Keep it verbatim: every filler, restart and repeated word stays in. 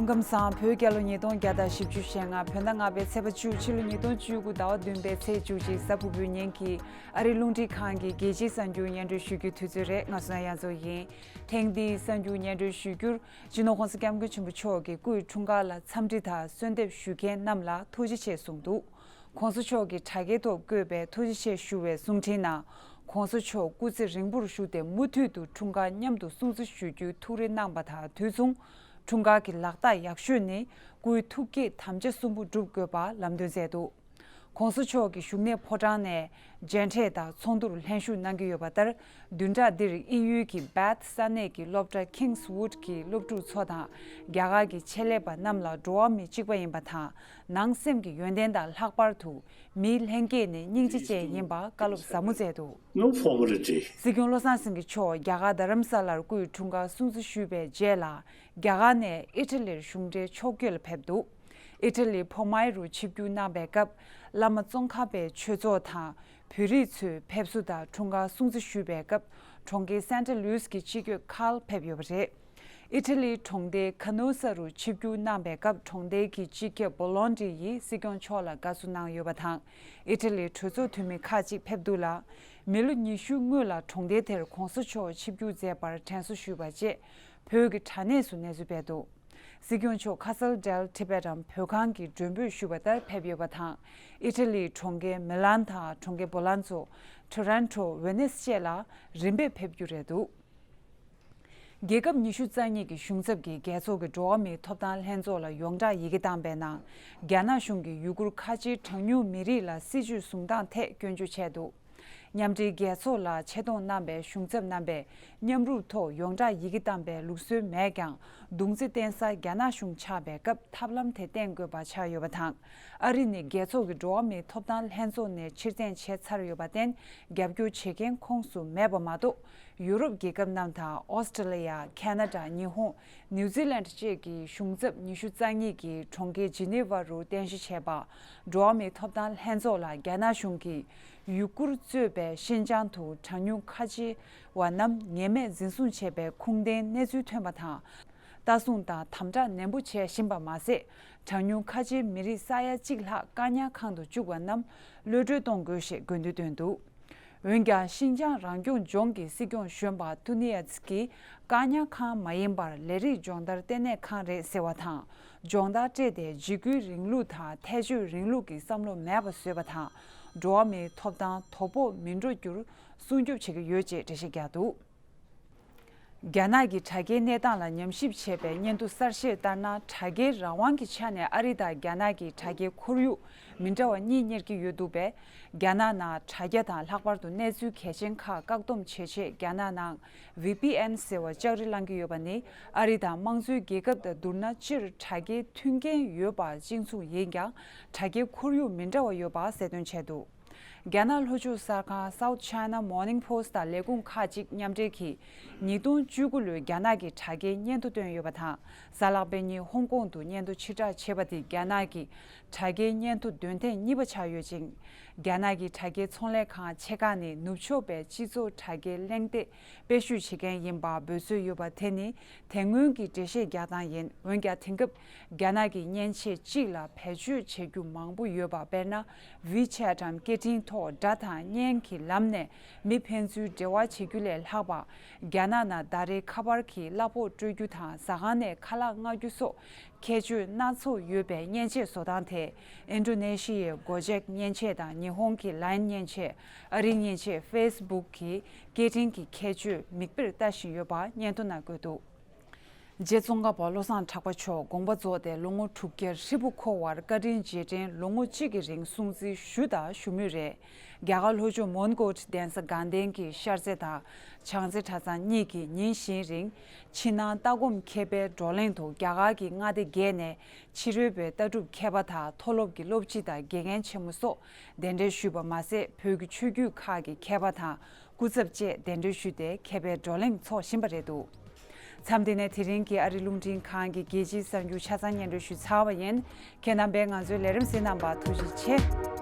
སྐུ་ཁམས་བཟང་། བོད་རྒྱལ་ལོ་ཉིས་སྟོང་བརྒྱ་དང་བཞི་བཅུ་ཞེ་ལྔ། བོད་ཟླ་ལྔ་པའི་ཚེས་པ་བཅུ། ཕྱི་ལོ་ཉིས་སྟོང་བཅུ་དགུ་ཟླ་བ་བདུན་པའི་ཚེས་བཅུ་གཅིག་གཟའ་ཕུར་བུའི་ཉིན་གྱི་ཨ་རིའི་རླུང་འཕྲིན་ཁང་གི་རྒྱལ་སྤྱིའི་གསར་འགྱུར་སྙན་སྒྲོན་ཞུ་རྒྱུའི་དུས་ཚོད་རེད། ང་བསོད་ནམས་དབྱངས་མཚོ་ཡིན། ཐེངས་འདིའི་གསར་འགྱུར་སྙན་སྒྲོན་ཞུ་རྒྱུར། སྤྱི་ནོར་༧གོང་ས་༧སྐྱབས་མགོན་ཆེན་པོ་མཆོག་གིས་སྐུའི་འཁྲུངས་སྐར་ལ་འཚམས་འདྲི་དང་གསོལ་འདེབས་ཞུ་མཁན་རྣམས་ལ་ཐུགས་རྗེ་ཆེ་གསུངས་འདུག། ༸གོང་ས་མཆོག་གིས་དྲ་རྒྱའི་ཐོག་བཀོད་པའི་ཐུགས་རྗེ་ཆེ་ཞུ་བའི་གསུང་འཕྲིན་ནང་། ༸གོང་ས་མཆོག་སྐུ་ཚེ་རིང་པོར་བཞུགས་ཏེ་མུ་མཐུད་དུ་འཁྲུངས་སྐར་མཉམ་དུ་སྲུང་བརྩི་ཞུ་རྒྱུའི་ཐུགས་རེ་གནང་བ་དང་དུས་མཚུངས། འཁྲུངས་སྐར་གྱི་ལག་རྟགས་ཡག་ཤོས་ནི་སྐུའི་ཐུགས་བསྐྱེད་དམ་བཅའ་གསུམ་པོ་སྒྲུབ་དགོས་པ་ལམ་སྟོན་མཛད་འདུག། ༸གོང་ས་མཆོག་གི་བཞུགས་གནས་ཕོ་བྲང་ནས་མཇལ་འཕྲད་དང་ཚོགས་འདུར་ལྷན་ཞུགས་གནང་གི་ཡོད་པ་ལྟར། བདུན་ཕྲག་འདིར་དབྱིན་ཡུལ་གྱི་Bath ས་གནས་ཀྱི་སློབ་གྲྭ་Kingswood གྱི་སློབ་ཕྲུག་ཚོ་དང་རྒྱ་གར་གྱི་ཆེད་ལས་པ་རྣམས་ལ་འགྲོ་བ་མི་གཅིག་པ་ཡིན་པ་དང་། ནང་སེམས་ཀྱི་ཡོན་ཏན་དང་ལྷག་པར་དུ་མིའི་ལྷན་སྐྱེས་ནི་སྙིང་རྗེ་ཅན་ཡིན་པ་བཀའ་སློབ་ཟབ་མོ་མཛད་འདུག། No formality. སྲིད་སྐྱོང་བློ་བཟང་སེང་གེ་མཆོག་རྒྱ་གར་རྡ་རམ་ས་ལར་སྐུའི་འཁྲུངས་སྐར་སྲུང་བརྩི་ཞུས་པའི་རྗེས་ལ། རྒྱ་གར་ནས་ཨི་ཊ་ལིར་གཞུང་འབྲེལ་ཕྱོགས་བསྐྱོད་ལ་ཕེབས་འདུག། ཨི་ཊ་ལི་པོ་མའི་རུ་ཆིབས་བསྒྱུར་གནང་པའི་སྐབས། བླ་མ་ཙོང་ཁ་པའི་ཆོས་ཚོགས་དང་བོད་རིགས་ཚོས་ཕེབས་བསུ་དང་འཁྲུངས་སྐར་སྲུང་བརྩི་ཞུས་པའི་སྐབས། གྲོང་ཁྱེར་སན་ཊ་ལུའིས་ཀྱི་སྤྱི་ཁྱབ་ཁཱལ་ཕེབས་ཡོད་པ་རེད། ཨི་ཊ་ལིའི་གྲོང་སྡེ་ཁ་ནོ་ས་རུ་ཆིབས་བསྒྱུར་གནང་པའི་སྐབས། གྲོང་སྡེ་གི་སྤྱི་ཁྱབ་བོ་ལོན་ཏི་ཡིས་སྲིད་སྐྱོང་མཆོག་ལ་དགའ་བསུ་གནང་ཡོད་པ་དང་། ཨི་ཊ་ལིའི་གྲོས་ཚོགས་འཐུས་མི་ཁག་ཅིག་ཕེབས་འདུག་ལ། མི་ལོ་ཉི་ཤུ་སྔོན་ལ་གྲོང་སྡེ་དེར་༸གོང་ས་མཆོག་ཆིབས་བསྒྱུར་མཛད་པར་དྲན་གསོ་ཞུས་པ་བཅས་བོད་ཀྱི་དྲ་གནས་སུ་གནས་ཚུལ་སྤེལ་འདུག། སྲིད་སྐྱོང་མཆོག་ཁ་སལ་ཌེལ་ཊི་བེ་ཊམ་བོད་ཁང་གི་མགྲོན་འབོད་ཞུས་པ་ལྟར་ཕེབས་ཡོད་པ་དང་། ཨི་ཊ་ལིའི་གྲོང་ཁྱེར་མི་ལན་དང་གྲོང་ཁྱེར་པོ་ལན་ཚོ། ཊོ་རན་ཊོ། ཝེ་ནེ་སི་བཅས་ལ་རིམ་པས་ཕེབས་རྒྱུ་རེད་འདུག། རྒྱལ་ཁབ་ཉི་ཤུ་རྩ་གཉིས་ཀྱི་གཞུང་ཚབ་ཀྱིས་རྒྱལ་ཚོགས་ཀྱི་འགྲོ་བ་མིའི་ཐོབ་ཐང་ལྷན་ཚོགས་ལ་ཡོངས་གྲགས་ཡི་གེ་བཏང་པའི་ནང་། རྒྱ་ནག་གཞུང་གིས་ཡུ་གུར་ཁ་ཆེའི་གྲངས་ཉུང་མི་རིགས་ལ་སྲིད་བྱུས་བཟུང་སྟངས་ཐད་སྐྱོན་བརྗོད་བྱས་འདུག། མཉམ་འབྲེལ་རྒྱལ་ཚོགས་ལ་ཆེད་གཏོང་གནང་པའི་གཞུང་ཚབ་རྣམ་པས་མཉམ་རུབ་ཐོག་ཡོངས་གྲགས་ཡི་གེ་བཏང་པའི་ལུགས་སྲོལ་མེད་ཀྱང་། རྡུང་རྡེག་བསྟན་ས་རྒྱ་ནག་གཞུང་ཆགས་པའི་སྐབས་ཐབས་ལམ་དེ་བསྟེན་དགོས་པ་ཆགས་ཡོད་པ་དང་། ཨ་རི་ནི་རྒྱལ་ཚོགས་ཀྱི་འགྲོ་བ་མིའི་ཐོབ་ཐང་ལྷན་ཚོགས་ནས་ཕྱིར་འཐེན་བྱས་ཚར་ཡོད་པར་བརྟེན། རྒྱབ་སྐྱོར་བྱེད་མཁན་ཁོངས་སུ་མེད་པ་མ་གཏོགས། ཡུ་རོབ་རྒྱལ་ཁབ་རྣམས་དང་། ཨོ་སི་ཀྲི་ལི་ཡ། ཁ་ན་ཌ། ཉི་ཧོང་། ནིའུ་ཛི་ལན་བཅས་ཀྱི་གཞུང་ཚབ་ཉི་ཤུ་རྩ་གཉིས་ཀྱིས་གྲོང་ཁྱེར་ཇི་ནི་ཝ་རུ་རྟེན་གཞི་བྱས་པ། འགྲོ་བ་མིའི་ཐོབ་ཐང་ལྷན་ཚོགས་ལ་རྒྱ་ནག་གཞུང་གིས་ཡུ་གུར་གཙོས་པའི་ཤིན་ཅང་དུ་གྲངས་ཉུང་ཁ་ཆེ་བ་རྣམས་ངེས་མེད་འཛིན་བཟུང་བྱས་པའི་ཁུངས་ལྡན་གནས་ཚུལ་ཐོན་པ་དང་། ལྟ་སྲུང་དང་དམ་དྲག་ནན་པོ་བྱེད་བཞིན་པ་མ་ཟད། གྲངས་ཉུང་ཁ་ཆེའི་མི་རིགས་ས་ཡ་གཅིག་ལྷག་བཀག་ཉར་ཁང་དུ་བཅུག་པ་རྣམས་གློད་གྲོལ་གཏོང་དགོས་ཞེས་དགོས་འདུན་བཏོན་འདུག། འོན་ཀྱང་། ཤིན་ཅང་རང་སྐྱོང་ལྗོངས་ཀྱི་སྲིད་སྐྱོང་གཞོན་པ་ཏུ་ནི་ཡ་ཙི་ཀིས་བཀག་ཉར་ཁང་མ་ཡིན་པར་ལས་རིགས་སྦྱོང་བརྡར་ལྟེ་གནས་ཁང་རེད་ཟེར་བ་དང་། སྦྱོང་བརྡར་སྤྲད་དེ་འཇིགས་སྐུལ་རིང་ལུགས་དང་ཐལ་སྤྱོད་རིང་ལུགས་ཀྱི་བསམ་བློ་མེད་པ་བཟོས་པ་དང་། འགྲོ་བ་མིའི་ཐོབ་ཐང་དོ་ཕོག་མི་འགྲོ་རྒྱུར་སྲུང་སྐྱོབ་བྱེད་ཀྱི་ཡོད་ཅེས་འགྲེལ་བཤད་བརྒྱབ་འདུག། རྒྱ་ནག་གི་དྲ་རྒྱའི་གནས་སྟངས་ལ་ཉམས་ཞིབ་བྱས་པའི་སྙན་ཐོ་གསར་བཤད་ལྟར་ན། དྲ་རྒྱའི་རང་དབང་གི་ཆ་ནས་ཨ་རི་དང་རྒྱ་ནག་གི་དྲ་རྒྱའི་ཁོར་ཡུག་མི་འདྲ་བ་གཉིས་གཉེར་གྱི་ཡོད་འདུག་པས། རྒྱ་ནག་ནང་དྲ་རྒྱ་དང་ལྷག་པར་དུ་གནས་ཚུལ་གལ་ཆེན་ཁག་བཀག་སྡོམ་བྱེད་ཆེད། རྒྱ་ནག་ནང་ཝི་པི་ཨེན་ཟེར་བ་ལྕགས་རི་བསླང་གི་ཡོད་པ་ནི། ཨ་རི་དང་དམངས་གཙོའི་རྒྱལ་ཁབ་དང་བསྡུར་ན། སྤྱིར་དྲ་རྒྱའི་མཐུན་རྐྱེན་ཡོད་པ་གཅིག་མཚུངས་ཡིན་ཀྱང་། དྲ་རྒྱའི་ཁོར་ཡུག་མི་འདྲ་བ་ཡོད་པ་གསལ་སྟོན་བྱས་འདུག། རྒྱ་ནག་ལྷོ་ཕྱོགས་གསར་ཁང་South China Morning Post དང་ལས་ཁུངས་ཁག་ཅིག་མཉམ་འབྲེལ་གྱིས་ཉིས་སྟོང་བཅུ་དགུ་ལོའི་རྒྱ་ནག་གི་དྲ་རྒྱའི་སྙན་ཐོ་བཏོན་ཡོད་པ་དང་། གཟའ་ལྷག་པའི་ཉིན་ཧོང་ཀོང་དུ་སྙན་ཐོ་ཕྱིར་བསྒྲགས་བྱས་པ་དེ་རྒྱ་ནག་གི་དྲ་རྒྱའི་སྙན་ཐོ་དོན་ཐེངས་གཉིས་པ་ཆགས་ཡོད་ཅིང་། རྒྱ་ནག་གི་དྲ་རྒྱའི་ཚོང་ལས་ཁང་ཆེ་ཁག་ནི་ནུབ་ཕྱོགས་པའི་སྤྱི་ཚོགས་དྲ་རྒྱའི་གླེང་སྟེགས་དཔེ་བཤུས་བྱེད་མཁན་ཡིན་པ་འབོད་སྲོལ་ཡོད་པ་དེ་ནི་དེ་སྔོན་གྱི་འགྲེལ་བཤད་རྒྱག་སྟངས་ཡིན། འོན་ཀྱང་དེང་སྐབས་རྒྱ་ནག་གི་མཉེན་ཆས་གཅིག་ལ་བེད་སྤྱོད་བྱེད་རྒྱུ་མང་པོ་ཡོད་པ། དཔེར་ན། WeChat འམ་སྐད་འཕྲིན་ཐོག་སྒྲ་དང་བརྙན་གྱི་ལམ་ནས་མི་ཕན་ཚུན་འབྲེལ་བ་བྱེད་རྒྱུ་ལས་ལྷག་པ། རྒྱ་ནག་ནང་ཟླ་རེའི་ཁ་པར་གྱི་གླ་ཕོགས་སྤྲོད་རྒྱུ་དང་ཟ་ཁང་ནས་ཁ་ལག་མངགས་རྒྱུ་སོགས་ཁྱད་ཆོས་སྣ་ཚོགས་ཡོད་པའི་མཉེན་ཆས་བཟོ་སྟངས་དེ། ཨིན་ཌོ་ནེ་ཤི་ཡའི་Gojek མཉེན་ཆས་དང་ཉི་ཧོང་གི་Line མཉེན་ཆས། ཨ་རིའི་མཉེན་ཆས་Facebook གི་སྐད་འཕྲིན་གྱི་ཁྱད་ཆོས་མིག་དཔེར་ལྟ་བཞིན་ཡོད་པ་སྙན་ཐོ་ནང་འཁོད་འདུག། རྗེ་ཙོང་ཁ་པ་བློ་བཟང་གྲགས་པ་མཆོག་དགོངས་པ་རྫོགས་ཏེ་ལོ་ངོ་དྲུག་བརྒྱ་ཧྲིལ་པོ་འཁོར་བར་བཀའ་དྲིན་རྗེས་དྲན་ལོ་ངོ་གཅིག་གི་རིང་སྲུང་བརྩི་ཞུ་དང་ཞུ་མུས་རེད། རྒྱ་གར་ལྷོ་ཕྱོགས་མོན་གྷོ་གདན་ས་དགའ་ལྡན་གྱི་ཤར་རྩེ་དང་བྱང་རྩེ་གྲྭ་ཚང་གཉིས་ཀྱིས་ཉིན་བཞིའི་རིང་ཕྱི་ནང་ལྟ་སྒོམ་མཁས་པའི་བགྲོ་གླེང་དུ་རྒྱ་གར་གྱི་མངའ་སྡེ་བརྒྱད་ནས་ཕྱི་རོལ་པའི་ལྟ་གྲུབ་མཁས་པ་དང་མཐོ་སློབ་ཀྱི་སློབ་སྤྱི་དང་དགེ་རྒན་ཆེན་མོ་སོགས་གདན་འདྲེན་ཞུས་པ་མ་ཟད། བོད་ཀྱི་ཆོས་བརྒྱུད་ཁག་གི་མཁས་པ་དང་། སྐུ་ཚབ་བཅས་གདན་འདྲེན་ཞུས་ཏེ་མཁས་པའི་བགྲོ་གླེང་འཚོགས་བཞིན་པ་རེད་འདུག། མཚམས་འདི་ནས་དེ་རིང་གི་ཨ་རི་རླུང་འཕྲིན་ཁང་གི་རྒྱལ་སྤྱིའི་གསར་འགྱུར་ཆ་ཚང་སྙན་སྒྲོན་ཞུས་ཚར་བ་ཡིན། ཁྱེད་རྣམ་པས་ང་ཚོའི་ལས་རིམ་གཟིགས་གནང་བར་ཐུགས་རྗེ་ཆེ།